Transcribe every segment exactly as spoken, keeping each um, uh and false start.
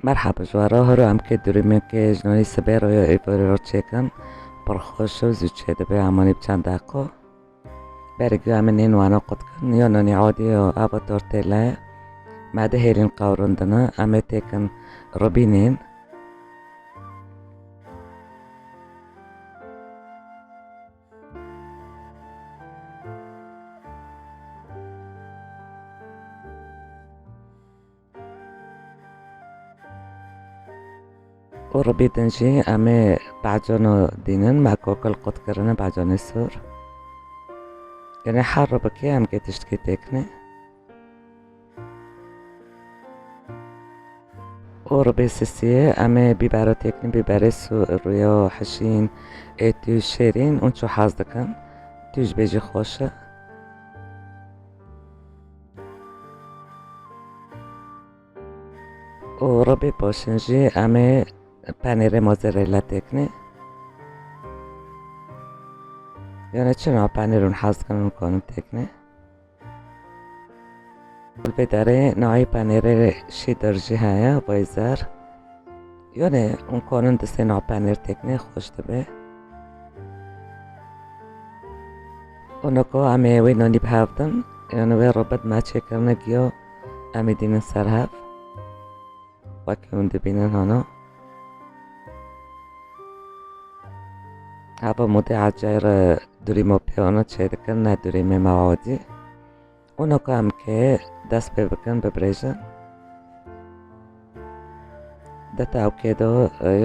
Merhaba ji we re, hero em kê durîmekê ji nonî sibê re yo êvarê re çêkin. Pir xweş û zû çêdibe, emanî bi çend deqo. Berê giyo em ê nên wana qut kin. Yo nonî adî yo, ava tortêla ye. Me dihêlîn qewrindine, em ê têkin ribînên. Û ribî din jî em ê becano dînin, me kokil qut kirine, becanê sor. Yanê her ribikê em kê tiştkî têkine. Û ribê sisiyê em ê bîbero têkine, bîberê sor, rûyo, hişîn, êtû, şêrîn û ço hez dikin. Tû ji bê jî xweş e. Û ribê paşin jî em ê penêrê mozzarella têkine. Yanê çi nav penêr hûn hez dikin hûn konin têkine. Li vê derê nayê penêrê şîdir jî heye, vay zer. Yanê hûn konin distê nav penêr têkine, xweş dibe. Û noko em ê wê nonî bi hev din, yanê wê ribit me çêkirine giyo em ê dînin ser hev. Wekî hûn dibînin hano. Hava modê ecayre durîmo pêwano çêdikin, ne durîmê me adî. Û noko em kê dest pê bikin, bibirêjin. Di tewkê do,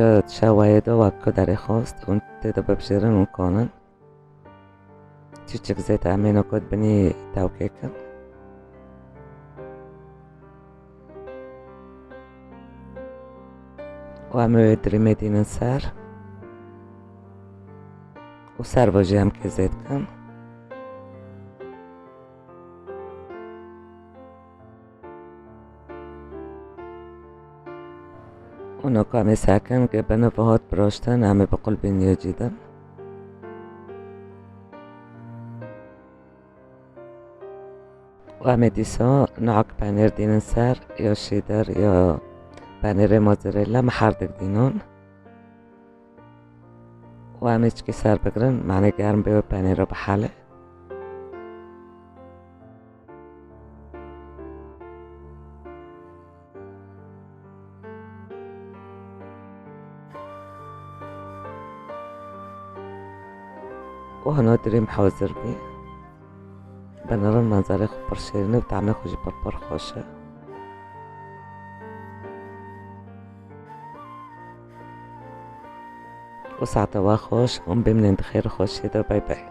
ya şewayê do wek ku derê xwest, hûn tê de bibijêrin û konin. Çiçik zêde em ê noko di binî tewkê kin. Û em ê wê dirîmê dînin ser. Û ser ve jî em kê zêd kin. Û noko em ê sekin ke bine ve hat biroştin, em ê bi qulbîn yo cî din. Û em ê dîsa nuhak penêr dînin ser, yo şîdir, yo penêrê mozzarella, me her dik dînon. Û em ê çikî ser bigirin, mane germ bê wê penêro bihele. Û hino dirîm hazir bî. Binirin menzerê xwe pir şêrîn e û temê xwe jî pir pir xweş e. Û saete we xweş û bimînin di xêr û xweşiyê de. Bay bay.